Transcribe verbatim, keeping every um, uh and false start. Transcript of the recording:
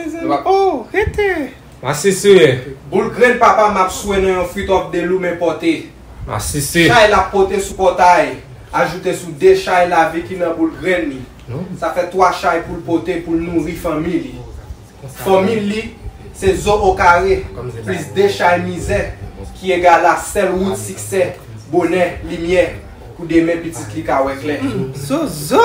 mezanmi. Oh, rete. Masisi. Boul grenn papa m ap swe nan yon frit of de lou men pote. Masisi. Chay l ap pote sou pòtay. Ajoute sou de chay lave ki nan boul grenn li. Sa fè twa chay pou l pote pou l nouri fanmi li. Fanmi li se zo okare plis de chay mizè ki egal a sèl wout siksè, bonè, limyè pou demen pitit li ka wè klè. Zozo!